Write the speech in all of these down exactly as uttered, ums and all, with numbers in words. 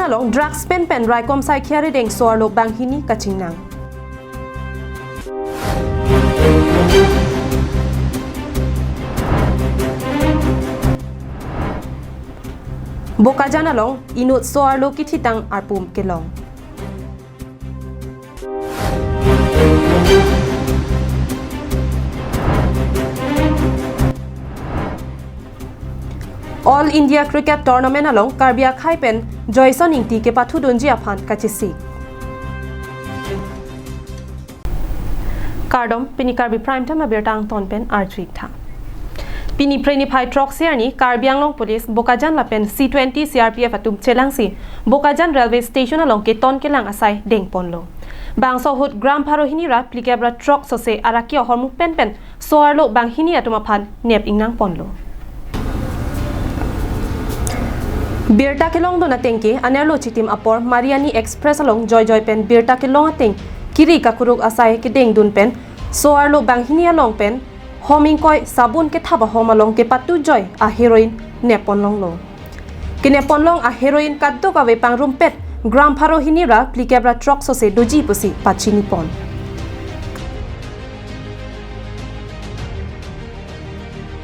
along drugs pen pen raikom saikhia arideng so-arlo banghini kachingnang. Bokajan along inut so-arlo kithitang arpum kelong. All India Cricket Tournament along Karbi akhei pen Joyson Ingti kepathudunji aphan kachesik. Kardom, pini Karbi Prime Time abirta angton pen arju-ik tha. Pini Phre niphai throksi arni Karbi Anglong Police Bokajan lapen C twenty C R P F atum chelangsi Bokajan Railway Station along keton kelang asai dengponlo. Bangso ahut gram pharo hini ra phlikep ra throk sose araki ahormu pen pen so-arlo banghini atum aphan nep ingnangponlo. Birta kelongdun ateng ke anerlo chitim apor Mariani Express along joijoi pen birta kelong ateng kiri kakuruk asai kedengdun pen so-arlo banghini along pen hom ingkoi sabun kethap ahom along kepatujoi a-heroin nepponlonglo. Kenepponlong a-heroin kadokave pangrumpet gram pharo hini ra phlikep ra throk sose doji pusi pachinipon.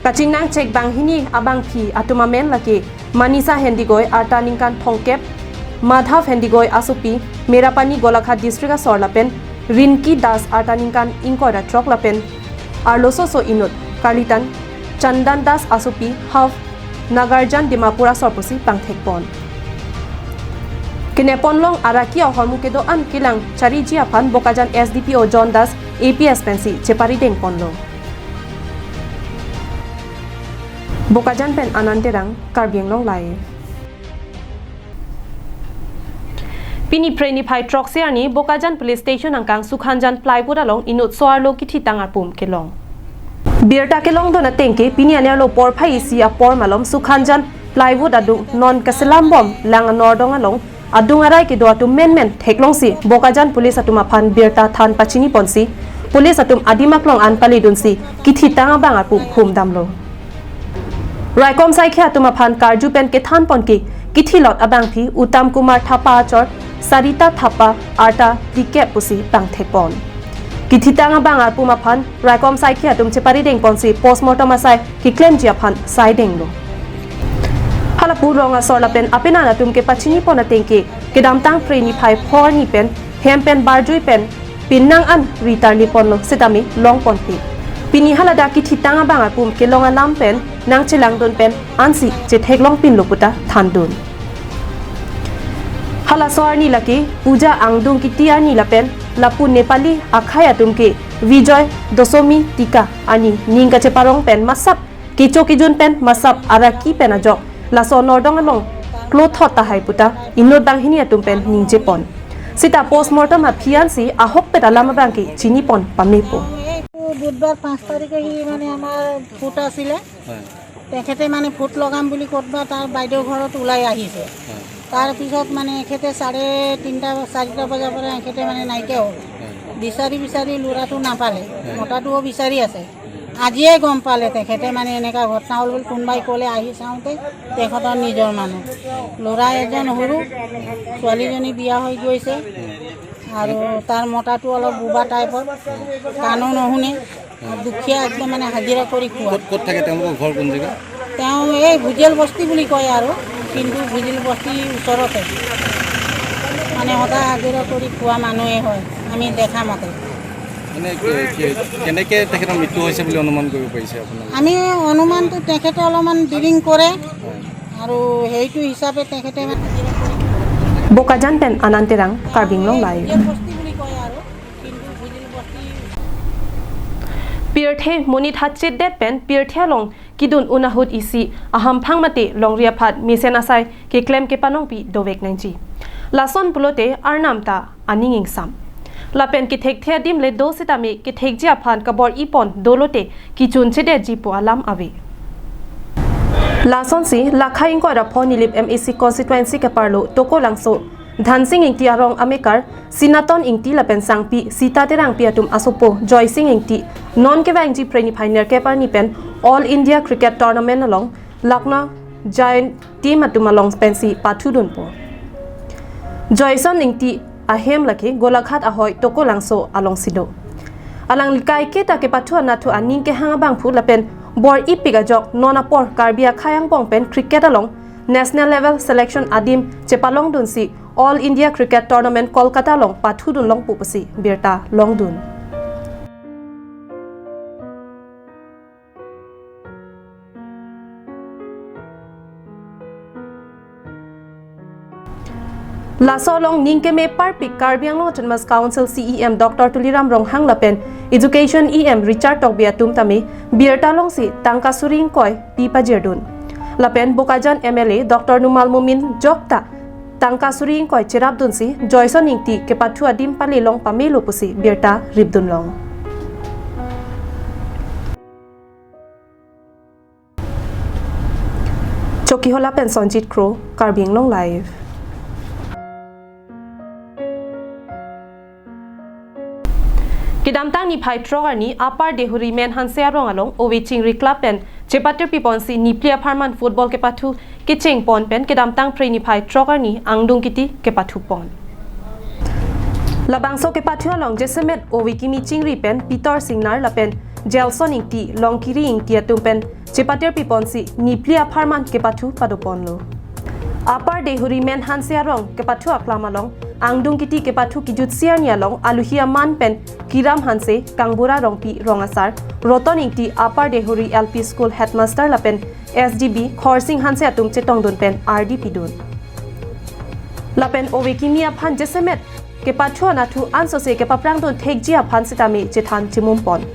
Kachingnang chek banghini abangpi atum amen lake Manisa Hendigoi arta ningkan thomkep, Madhav Hendigoi asopi Merapani Golaghat District asor lapen Rinki Das arta ningkan ingkoi ra throk lapen arloso so inut karlitan Chandan Das asopi half Nagarjan Dimapur asor pusi pangthekpon. Kenepponlong araki ahormu kedo-an kelang chariji aphan Bokajan S D P O John Das A P S pensi chepari dengponlo. Bokajan pen Anand Terang, Karbi Anglong Live. Pini Phre niphai throksi arni Bokajan Police Station angkang Sukhanjan Plywood along inut so-arlo kithitang arpum kelong. Birta kelongdun ateng ke pini anerlo porphai isi apor malom Sukhanjan Plywood adung non kaselam bom lang anordong along adung arai kedo atum menmen theklongsi Bokajan Police atum aphan birta than pachiniponsi Police atum adim aklong an palidunsi kithitang abang arpum humdamlo. Raikom saikhia atum aphan karju pen kethanpon ke kithilot abangpi Uttam Kumar Thapa achor Sarita Thapa arta phlikep pusi pangthekpon. Kithitang abang arpum aphan raikom saikhia atum chepari dengponsi postmortem asai keklemji aphan sai denglo. Hala pu rong asor lapen apenan atum kepachinipon ateng ke kedamtang Phre niphai pho arni pen hem pen barjui pen pinnang an ritar liponlo sitame longponpe. Pini haladak kithitang abang arpum kelong alam pen nangchelangdun pen ansi chetheklongpinlo puta thandun. Halaso arni lake puja angdung kiti arni lapen lapu Nepali akhei atum ke Vijoy Dosomi Tika arni ning kacheparong pen masap kecho kejun pen masap araki pen ajok laso nordong along klothot tahai puta inut banghini atum pen ningjepon. Sita postmortem aphi ansi ahokpet alam abang ke chinipon pamepo. এই বুধবাৰ পাঁচ তাৰিখে সি মানে আমাৰ ভোট আছিলে। হয়। তেখেতে মানে ভোট লগাম বুলি ক'তবা তাৰ বাইদেউ ঘৰত ওলাই আহিছে। হয়। তাৰ পিছত মানে এখেতে চাৰে তিনিটা, চাৰিটা বজাৰ পৰা এখেতে মানে নাইকিয়া হ'ল। হয়। বিচাৰি বিচাৰি ল'ৰাটো নাপালে। হয়। মতাটোও বিচাৰি আছে। আজিয়ে গম পালে তেখেতে মানে এনেকা ঘটনা হ'ল বুলি কোনোবাই ক'লে, আহি চাওঁতে তেখেতৰ নিজৰ মানুহ। ল'ৰা এজন সৰু, ছোৱালীজনী বিয়া হৈ গৈছে। আৰু তাৰ মতাটো অলপ বোবা টাইপৰ, কাণো নুশুনে। আৰু দুখীয়া একদম মানে হাজিৰা কৰি খোৱা। ক'ত, ক'ত থাকে? তেওঁলোকৰ ঘৰ কোন জেগা? তেওঁ এই ভুজিয়াল বস্তি বুলি কয় আৰু, কিন্তু ভুজিয়াল বস্তিৰ ওচৰতে। মানে সদায় হাজিৰা কৰি খোৱা মানুহে হয়, আমি দেখা মতে। মানে কে-, কে-, কেনেকে তেখেতৰ মৃত্যু হৈছে বুলি অনুমান কৰিব পাৰিছে আপোনালোকে? আমি অনুমানটো তেখেতে অলপমান ড্ৰিংক কৰে আৰু সেইটো হিচাপে তেখেতে মানে Bokajan pen Anand Terang, Karbi Anglong Live. ভুজিয়াল বস্তি বুলি কয় আৰু, কিন্তু ভুজিয়াল বস্তি Pirthe monit hachit det pen pirthe along kedun un ahut isi ahamphang mate longri aphan mesen asai keklem kepanongpi dovek nangji. Lason pulote Arnam ta aning ingsam. Lapen kethekthe adim le do sitame kethekji aphan kabor-ipon dolote kechunchedetji pu alam ave. Lasonsi Lakha ingkoi ra pho Nilip M A C constituency keparlo Tokolangso Dhansing Ingti arong amekar Sinaton Ingti lapen sangpi Sita Terangpi atum asopo Joysing Ingti non kevangji Phre niphai nerkep arni pen All India Cricket Tournament along Lucknow Giant team atum along pensi pathudunpo. Joyson Ingti ahem lake Golaghat ahoi Tokolangso alongsi do. Alangli kaiketa kepathu anatthu aning kehang abangphu lapen bor-ipik ajok non apor Karbi akhei angbong pen cricket along national level selection adim chepalongdunsi All India Cricket Tournament Kolkata along pathudun longpo pusi birta longdun. Laso along ning keme parpik Karbi Anglong Autonomous Council C E M Doctor Tuliram Ronghang lapen Education E M Richard Tokbi atum tame birta longsi tangka suri ingkoi pi pajirdun. Lapen Bokajan M L A Doctor Numal Momin jokta tangka suri ingkoi cherapdunsi Joyson Ingti kepathu adim palelong pamelo pusi birta ripdun long. Chokihola pen Sonjit Kro, Karbi Anglong Live. Kedamtang niphai throk arni Upper Deihori Menhanse arong along ove chingri club pen chepatir piponsi nipli apharman football kepathu kecheng pon pen kedamtang Phre niphai throk arni angdung kiti kepathu pon. Labangso kepathu along jasemet ove kimi chingri pen Peter Singnar lapen Jelson Ingti, Longkiri Ingti atum pen chepatir piponsi nipli apharman kepathu padoponlo. Upper Deihori Menhanse arong kepathu aklam along angdung kiti kepathu kijutsi arni along aluhi aman pen Kiram Hanse, Kangbura Rongpi rong asar, Roton Ingti Upper Deihori L P School headmaster lapen S D B Khorsing Hanse atum chetongdun pen ardi pidun. Lapen ove kimi aphan jasemet kepathu anatthu ansose kepaprangdun thekji aphan sitame chethan chimum pon.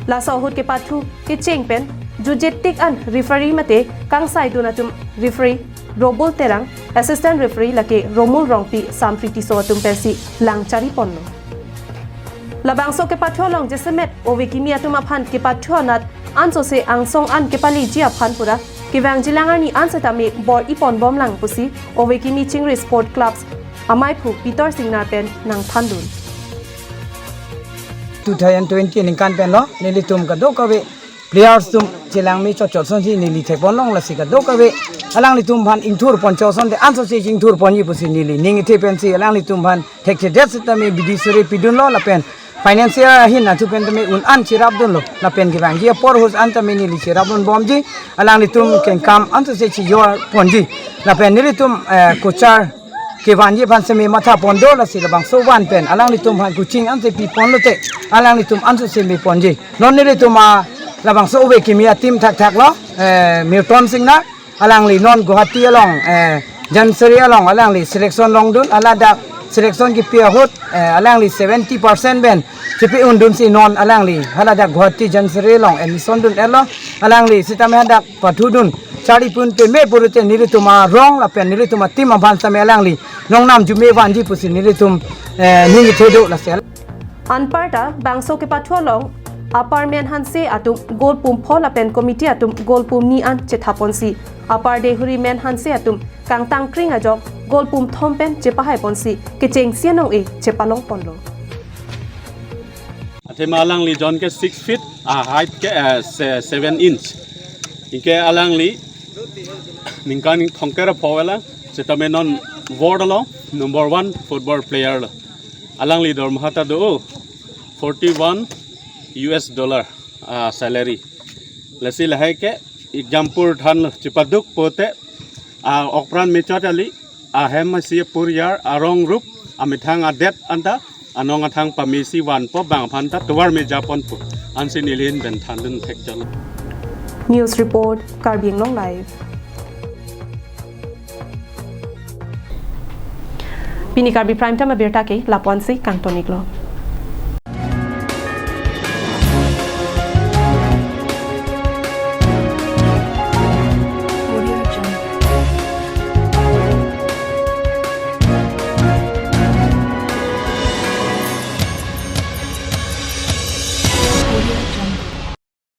Laso ahut kepathu kecheng pen jutje tik an referee mate kangsaidun atum, referee Robul Terang, assistant referee lake Romul Rongpi, Sampriti So atum pensi lang chari ponlo. Labangso kepathu along jasemet ove kimi atum aphan kepathu anat ansose angsong an kepaleji aphan pura kevangjilang arni an setame bor-i ponbomlang pusi ove kimi chingri sport clubs amaiphu Peter Singnar pen nangthandun. Two thousand twenty ningkan penlo nelitum kadokave players atum chelangme chotchot asonsi neli thekponlong, lasi kadokave alanglitum aphan ingthur ponchot asonte ansose ingthur ponji pusi neli ning ithe pensi alanglitum aphan thekthedet setame bidi suri pidunlo lapen financial ahin anatthu pen tame un an cherapdunlo lapen kevangji apor ahut an tame neli cherapdunbomji, alanglitum kengkam ansose chejor ponji lapen nelitum, eh, coacher kevanji aphan seme matha pon do, lasi labangso van pen alanglitum aphan coaching anse pi ponlote alanglitum ansose me ponji. Non nelitum a labangso ove kimi a team thakthaklo, eh, Milton Singnar, alangli non Guwahati along, eh, Jansari along alangli selection longdun, haladak selection kipi ahut, eh, alangli seventy percent pen chipi undunsi non alangli haladak Guwahati Jansari along admission dun-etlo, alangli sitame hadak pathudun chari pon peme pulote nelitum arong lapen nelitum a team aphan sitame alangli nongnam jume vanji pusi nelitum, eh, ning ithe do lasi. Anparta bangso kepathu along Upper Menhanse atum goal pum pho lapen committee atum goal pum ni an chethaponsi Upper Deihori Menhanse atum kangtangkring ajok goal pum thom pen chepahaiponsi kechengsi anong-e chepalongponlo. Athema alangli jon ke six feet, a height ke, eh, se-, seven inch. Anke alangli ningkan thomkep ra pho ave lang, sitame non ward along number one football player lo. Alangli dormaha ta do forty-one U S dollar, ah, salary. Lasi lahai ke example thanlo, chepaduk pote, ah, okpran mechot kali, ahem masi puriar, arong rup, amethang adet anta, anong athang pamesi vanpo, bang aphan ta tovar me japonpo. Ansi neli ahin pen thandun thekchotlo. News report, Karbi Anglong Live. Pini Karbi Prime Time abirta ke lapu-ansi kangton-iklo.